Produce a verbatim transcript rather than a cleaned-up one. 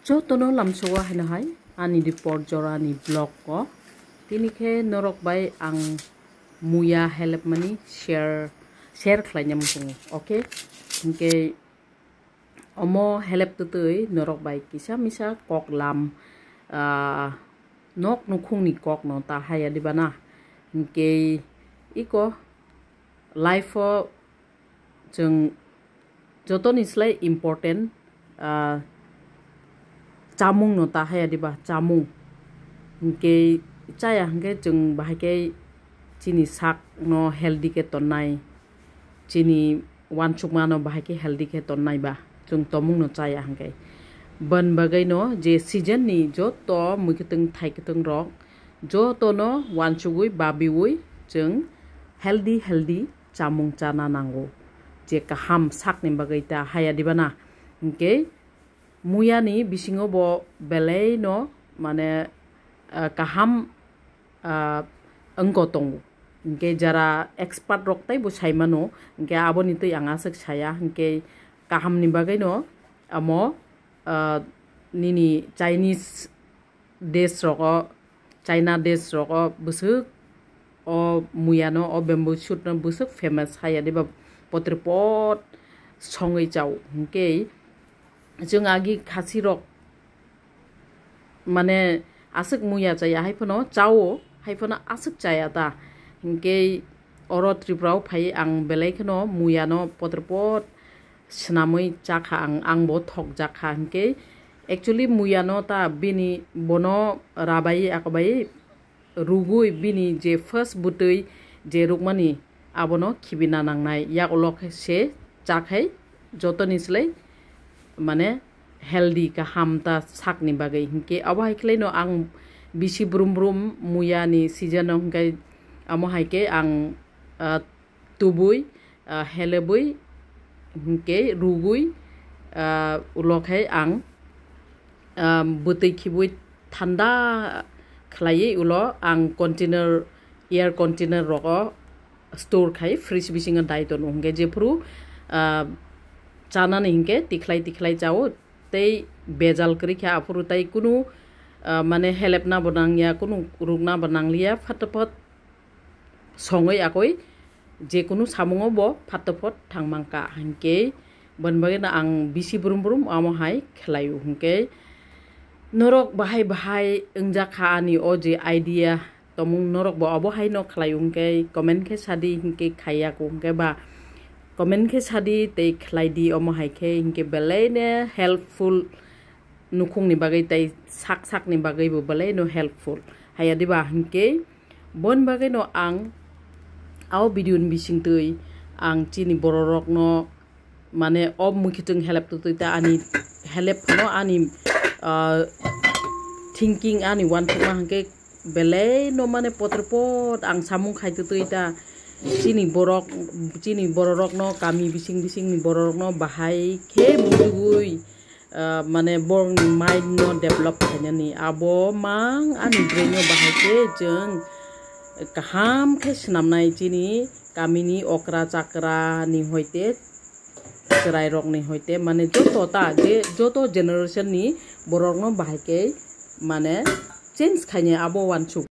Jotono lamsogo haino hai ani di por jorani vlog o. Tini khe norok bai ang muya help mani share, share khlaina muchungo. Okay? Hinkhe omo help twtwi norok bai kisa misa kok lam, ah, nok nukhungni kokno ta haya diba na? Hinkhe iko life o chwng jotoni slai important, ah, chamungno ta haya diba, chamung. Hinkhe chaya hinkhe chwng bahai khe chini sakno healthy khe tonnai, chini uansukmano bahai khe healthy khe tonnai ba, chwng tomungno chaya hinkhe. Boni bagwino je season ni joto mwkhwtwng thaikwtwng rok, jotono uansugwi babiwi chwng healthy healthy chamung chana nango, je kaham sakni bagwi ta haya diba na? Hinkhe muyani bisingo bo belaino mane, ah, kaham, ah, wngko tongo. Hinkhe jara expert rok teibo saimano, hinkhe aboni twi ang aswk saya, hinkhe kahamni bagwino amo, ah, nini Chinese desh rogo, China desh rogo bwswk o muyano, o bamboo shoot no bwswk famous haya diba, potripot songwi chao. Hinkhe chwng agi khasi rok mane aswk muya chaya hai phano chao, hai phano aswk chaya ta. Hinkhe oro Tripura o phai ang belai kheno muyano potripot swnamwi chakha ang, angbo thokjakha. Hinkhe actually muyano ta bini bono rabai akobai rugwi bini je first bwtwi je rukmani abono khibina nangnai, yak ulo khe se chakhai jotoni slai mane healthy kaham ta sakni bagwi. Hinkhe abo hai khlaino ang bisi brum brum muyani season o hinkhe amo hai khe ang, ah, tubui, ah, helebui, hinkhe rugui, ah, ulo khai ang, ah, bwtwi khibui thanda khlaiwi ulo ang container, air container rogo store khai fridge bisingo dai tono. Hinkhe jephuru, ah, chanani hinkhe tikhlai tikhlai chao, tei bejal kwrwi kha aphuru tei kunu, ah, mane helepna bo nangya, kunu rukna bo nangliya, phataphat songwi akoi jekunu samungo bo phataphat thangmangkha. Hinkhe boni bagwino ang bisi brum brum amo hai khlaio. Hinkhe norok bahai bahai wngjakha ani o je idea tomung, norok bo obo haino khlaio hinkhe comment khe sadi, hinkhe khaiya ko hinkhe ba comment khe sadi tei khlaidi omo hai khe, hinkhe belaino helpful nukhungni bagwi tei sak sakni bagwi bo belaino helpful. Haya diba hinkhe boni bagwino ang o video ni bisingtwi ang chini bororokno mane o mwkhitwng helep twtwi ta ani helep phano ani, ah, thinking ani uansukma hinkhe belaino mane potripot ang samung khai twtwi ta chini borok, chini bororokno kami bising bisingni bororokno bahai khe bujugwi ah, mane borokni mind no develop khainani. Abo mang ani brain no bahai khe chwng kaham khe swnamnai chini kamini okra chakra ni hoite, chwrai rok ni hoite, mane joto ta je joto generation ni borok no bahai khe mane change khainai abo uansuk.